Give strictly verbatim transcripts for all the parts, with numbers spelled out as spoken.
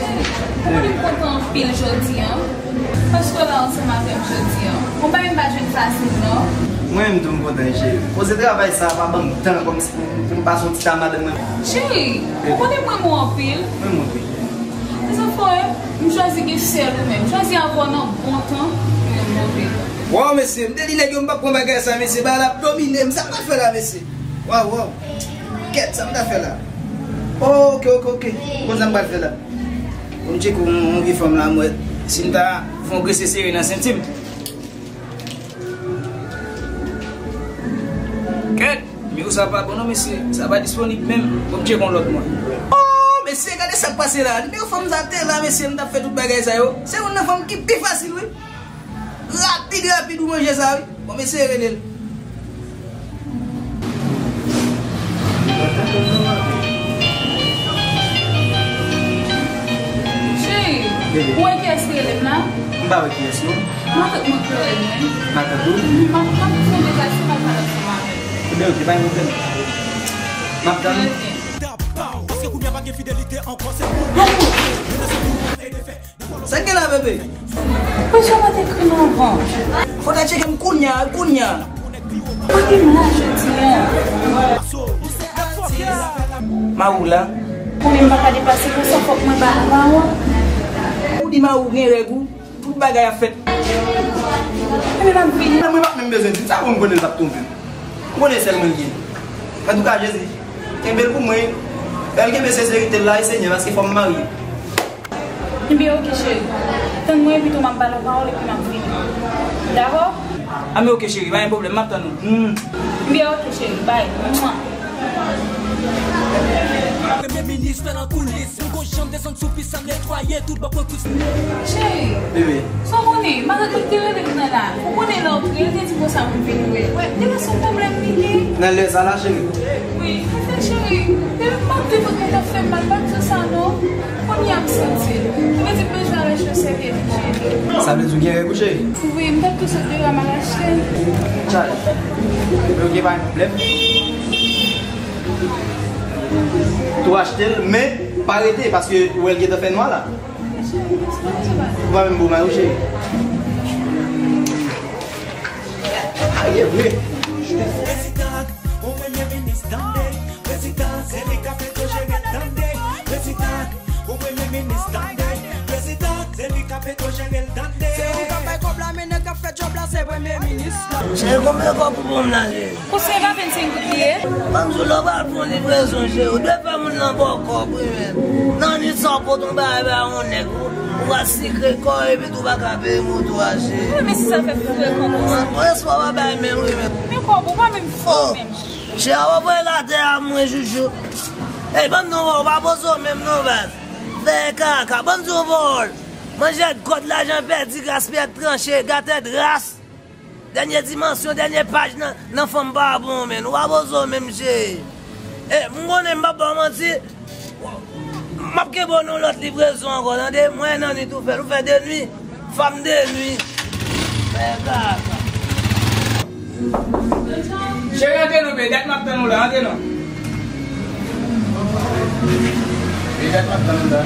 Ou konnen m kontan anpil jodi a, paske w la ansanm avè m jodi a. Yon bagay m pa jwenn fasil non. Mwen menm tou m kontan cheri. Koze travay sa pa ban m tan kòmsi pou m pase yon ti tan madanm mwen. Cheri, ou konnen m renmen w anpil. Mwen renmen w tou. Se sa fè m chwazi gen sèl ou menm. M chwazi avè w nan bon tan, mwen renmen w anpil. Waw mesye, m te di nèg yo m p ap pran bagay sa mesye, bagay la ap domine m, sa m pral fè la mesye? Waw, waw. Kèt, sa m ta fè la? Oke, oke, oke. Konn sa m pral fè la? Bon, m tcheke yon, yon vye fanm la, m wè si m ta fè yon grese sere nan senti m. Kèt, nimewo sa pa bon non mesye, sa pa disponib menm. Bon, m tcheke yon lòt mwen. Oh, mesye, gade sa k pase la. Nimewo fanm sa te la, mesye, m t ap fè tout bagay sa yo. Se youn nan fanm ki pi fasil, wi. Rapid, rapid ou manje sa wi. Bon, m eseye rele l. Cheri, ou wè kiyès ki rele m la? M pa wè kiyès non. Matant mwen ki rele m wi. Matant ou? M ap, m ap fè yon deplasman, m ap pale ansanm avè l. Ebyen, ok, pa gen pwoblèm. M ap tann ou. Paske kounye a pa gen fidelite ankò, se moun. Sa k gen la, bebe? Poukisa w pa t ekri m anvan? Fò w ta tcheke m kounye a, kounye a. Kote m la jodi a? Mari w la? Konnen m pa ka deplase konsa, fòk mwen ba la pawòl. Ou di mari w gen règ ou, tout bagay ap fèt. Ebyen, m ap vini. Mwen pa t menm bezwen di m sa, pou m konnen l t ap twonpe m. M konnen sèl mwen l gen. Antouka, Jezi, kenbe l pou mwen. Fè l kenbe senserite l la, e Senyè, paske fò m marye. Ebyen, oke, cheri. Tann mwen, epi tou m ap ba l yon pawòl, epi m ap vini. Dakò? A, men oke, cheri, pa gen pwoblèm, m ap tann ou. Hmm. Ebyen, oke, cheri, bay. Mwa. Premye minis fè nan koulis, m gon janm desann sou pis, sa m netwaye tout bò kwen kous. Cheri, bebe, sa w konnen, matant mwen te rele m nan la. Ou konnen lè w te, l te di konsa pou m vin wè. Wè, te gen yon pwoblèm li gen. Nan lè sa la, cheri? Wi, anfen, cheri, depi m ap di tout moun ap fè m mal, pa t di sa non. Kounye a m santi l. Li di m bezwen al achte yon sèvyèt ijyenik. Sa vle di w gen règ ou, cheri? Wi, m t ap tou sot deyò a m al achte l. Chay. Ebyen, ok, pa gen pwoblèm. Tou achte l, men pa rete, paske ou wè l gentan fè nwa la. Ou pa menm bon may wi, cheri. Aye vre. Prezidan, yon premye minis, tande. Prezidan, se li k ap eto jere l, tande. Prezidan, yon premye minis, tande. Prezidan, se li k ap eto jere l, tande. Se ou k ap bay kòb la, men nèg k ap fè djòb la, se premye minis la. Cheri, konbyen kòb ou ban m la, cheri? Pou se pa vennsenk goud li ye? Ban m di w, lè w pral fè yon livrezon, cheri, ou dwe fè moun nan ba w kòb, wi, men. Nan nit sa, w pote yon bagay ba yon nèg, ou, ou va sikre kò, epi tou w pa ka peye moto a, cheri. Wi, men si sa fè pou frekan konsa. Mwen, mwen, espwa w pa bay menm, wi, men. Men kòb ou pa menm fò menm. Cheri, w ap voye l atè a, mwen, joujou. Ey, ban m di w, w pa poze w menm, non, baz. Fè kaka, ban m di w, vòl. Manjèt gòt, lajan pèdi, gaspiyèt tranche, gatèt ras. Dènye dimansyon, dènye paj nan, nan fanm pa bon, men. Ou pa poze w menm, cheri. E, m konnen m p ap ba w manti. M ap kenbe w nan yon lòt livrezon ankò, tande? Mwen nan nit ou fè l, ou fè de nwi, fanm de nwi. Fè kaka. Cheri, antre non, bebe, dat m ap tann ou la, antre non. Bebe, dat m ap tann ou la.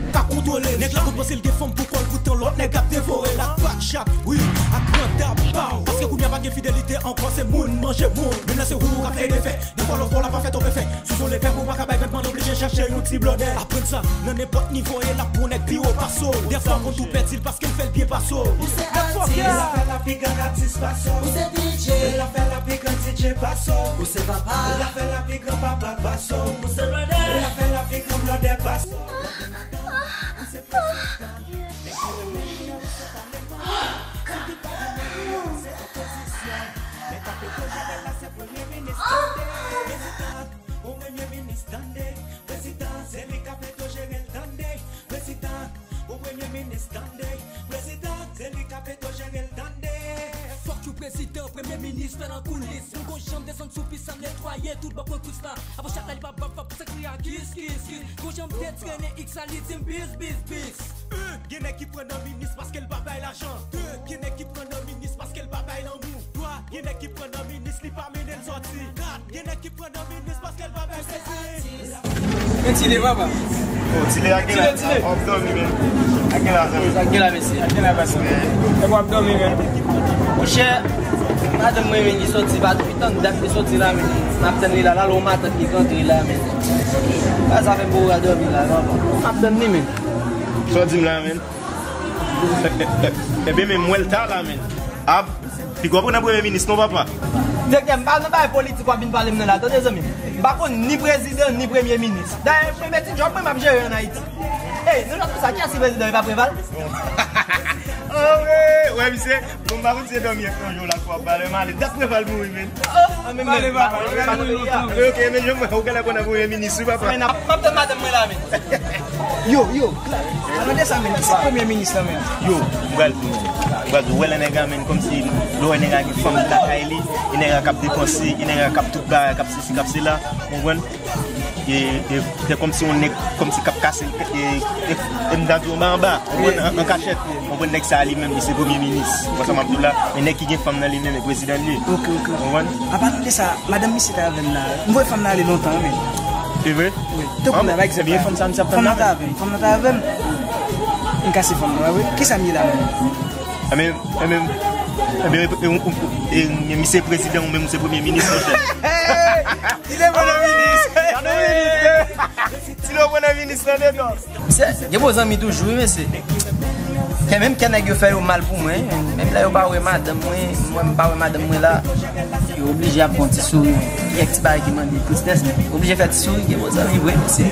Ka kontwole, nèg la konn panse l gen fanm pou kò l, poutan lòt nèg ap devore l ak pak chat, wi, ak gran tap, paw. Paske kounye a pa gen fidelite ankò, se moun manje moun. Menm lè se ou k ap fè defè, nenpòt lòt fò l ap fè tonbe fè. Sou son lepè pou pa ka bay vèt, mande oblije chèche yon ti blòdè. Aprann sa, nan nenpòt nivo, e l ap pran nèg pi wo pase w. Dèfwa, konn tou pèdi l paske l fè l byen pase w. Ou se atis. L ap fè l ap pi gran atis pase w. Ou se D J. L ap fè l ap pi gran D J pase w. Ou se papa. L ap fè l ap pi gran papa pase w. Ou se blòdè. L ap fè l ap pi gran blòdè pase w. Ou se prezidan. Mèt ap pale mal, ou se pa le mal. Sa ki pa le mal, se opozisyon. Mèt ap eto jere l la, se premye minis, tande. Prezidan, yon premye minis, tande. Prezidan, se li k ap eto jere l, tande. Prezidan, yon premye minis, tande. Prezidan, se li k ap eto jere l, tande. Fòk yon prezidan, premye minis fè nan koulis. M gon janm desann sou pis, sa m netwaye tout bò kwen kous la. Apre chak la, li pa ban m fap, sa kriye a kis, kis, kis. Gon janm te trennen X la, li di m bis, bis, bis. Un, gen nèg ki pran nan minis paske l pa bay lajan. De, gen nèg ki pran nan minis paske l pa bay lanmou. Twa, gen nèg ki pran nan minis, li pa mennen l sòti. Kat, gen nèg ki pran nan minis paske l pa bay sezi. Ventile, papa. Tile, a gen la, w ap dòmi, men. A gen la, zanmi. A gen la, mesye. A gen la, mesye. Èske w ap dòmi, men? Monchè, madanm mwen menm ki soti, pa depi tann dat li soti la, men. M ap tann li la, la, lè yon matant li rantre la, men. Sa, sa fè m poko ka dòmi la, non, non. M ap tann li, men. Sa w di m la, men? Ebyen, men, m wè l ta la, men. Ap, piga w pran nan premye minis, non, papa. Direktè, m pa nan bagay politik w ap vin pale m nan la, tande, zanmi m. M pa konn ni prezidan, ni premye minis. Dayè, premye ti djòb mwen m ap jere ann Ayiti. Ey, nou lòt konsa, kiyès ki prezidan, e pa Preval? Oh, wi, wè, misye, bon, m pa konn si se dòmi etranje w la, w ap pale, m ale. Dat Preval mouri, men. Oh, men, pale, pale, pale, pale. Ok, ok, men, jan mwen, ou genlè pran nan premye minis, wi, papa. Men, m ap tann madanm mwen la, men. Yo, yo, Clark, alan de sa, men, ki se premye minis la, men? Yo, m pral di nou, m pral di, ou wè lè nèg la, men, kòmsi, lè w wè nèg la gen fanm lakay li, e nèg la k ap depanse, e nèg la k ap tout bagay, k ap sesi, k ap sela, ou konprann? E, e, se kòmsi yon nèg, kòmsi k ap kase, e, e, e m ta di anba anba, ou konprann, an, an kachèt. Ou konprann nèg sa a li menm, li se premye minis. Ou konprann sa m ap di w la? Men nèg ki gen fanm nan li menm, e prezidan li ye. Ok, ok. Ou konprann? Apadan de sa, madanm misye t avè m la. M voye fanm nan ale lontan, men. Se vre? Wi. Tankou la, pa egzanp, ebyen, fanm sa, misye ap tann la, men. Fanm nan t avè m, fanm nan t avè m. M kase fanm nan, wi. Kisa m ye la menm? Ebyen, ebyen, ebyen, e, e, e, e, misye prezidan, ou menm, ou se premye minis, monchè. Ti Lewo nan minis. Ti Lewo nan minis, tande non. Mesye, gen bon zanmi toujou, wi, mesye. Kè, menm kè nèg yo fè yo mal pou mwen, menm lè yo pa wè madanm mwen, mwen m pa wè madanm mwen la, yo oblije ap fè yon ti souri. Gen ti bagay ki mande tristès, men oblije fè ti souri, gen bon zanmi vre, mesye.